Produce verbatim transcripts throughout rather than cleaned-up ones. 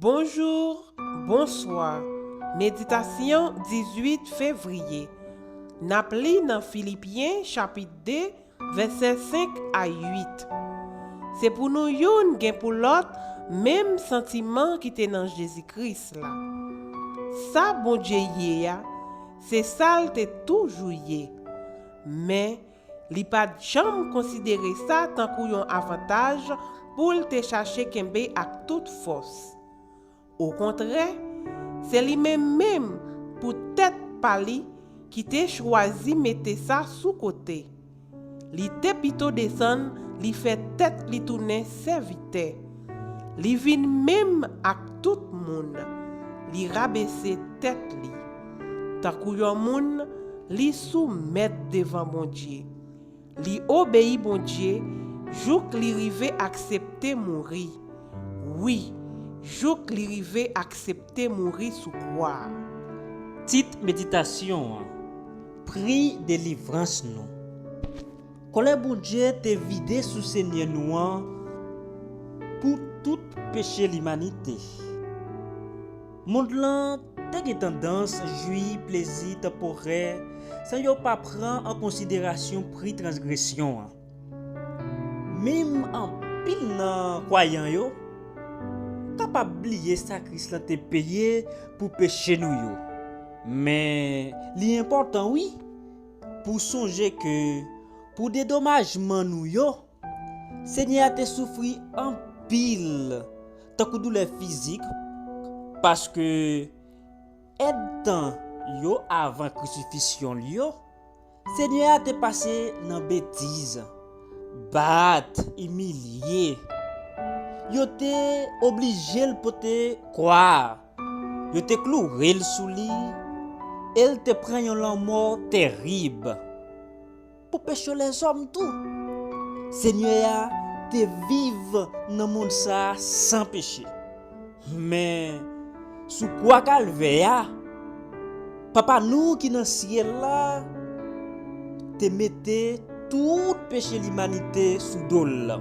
Bonjou, bonswa. Meditasyon dizuit fevriye. N ap li nan Filipyen chapit de, vèsè senk a uit. Se pou nou youn gen pou lòt menm santiman ki te nan Jezi Kris la. Sa Bondye ye a, se sa l te toujou ye. Men, li pa t janm konsidere sa tankou yon avantaj pou l te chache kenbe ak tout fòs. Okontrè, se li menm menm, pou tèt pa li, ki te chwazi mete sa sou kote. Li te pito desann, li fè tèt li tounen sèvitè. Li vin menm ak tout moun. Li rabese tèt li. Tankou yon moun, li soumèt devan Bondye. Li obeyi Bondye jouk li rive aksepte mouri. Wi, jouk li rive aksepte mouri sou kwa a. Tit meditasyon an: Pri delivrans nou. Kòlè Bondye te vide sou Senyè nou an pou tout peche limanite. Mond lan te gen tandans jwi plezi tanporè san yo pa pran an konsiderasyon pri transgresyon an. Menm anpil nan kwayan yo kapab bliye sa Kris la te peye pou peche nou yo. Men, li enpòtan, wi, pou sonje ke pou dedomajman nou yo, Senyè a te soufri anpil, tankou doulè fizik, paske èdtan yo avan krisifisyon l yo, Senyè a te pase nan betiz, bat, imilye. Yo te oblije l pote kwa a. Yo te kloure l sou li, e l te pran yon lanmò terib. Pou peche lèzòm tou. Senyè a te viv nan mond sa a san peche. Men, sou kwa Kalvè a, Papa nou ki nan syèl la te mete tout peche limanite sou do l.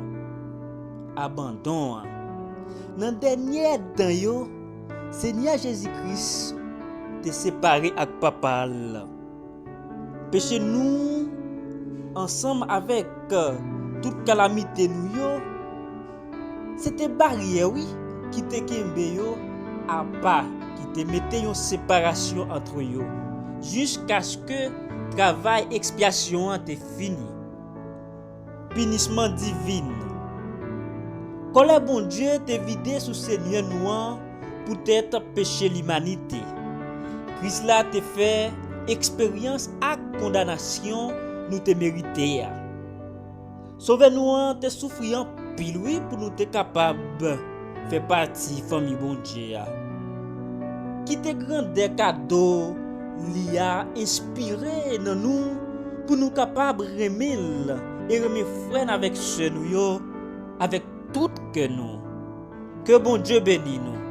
Abandon an. Nan dènye èdtan yo, Senyè Jezi Kris te separe ak Papa l. Peche nou, ansanm avèk tout kalamite nou yo, se te baryè, wi, ki te kenbe yo apa, ki te mete yon separasyon ant yo, jiskaske travay ekspyasyon an te fini. Pinisman divin. Kòlè Bondye te vide sou Senyè nou an poutèt peche limanite. Kris la te fè eksperyans ak kondanasyon nou te merite a. Sovè nou an te soufri anpil, wi, pou nou te kapab fè pati fanmi Bondye a. Kite grandè kado li a enspire nan nou pou nou kapab renmen l e renmen frè n avèk sè nou yo avèk tout kè nou. Ke Bondye beni nou.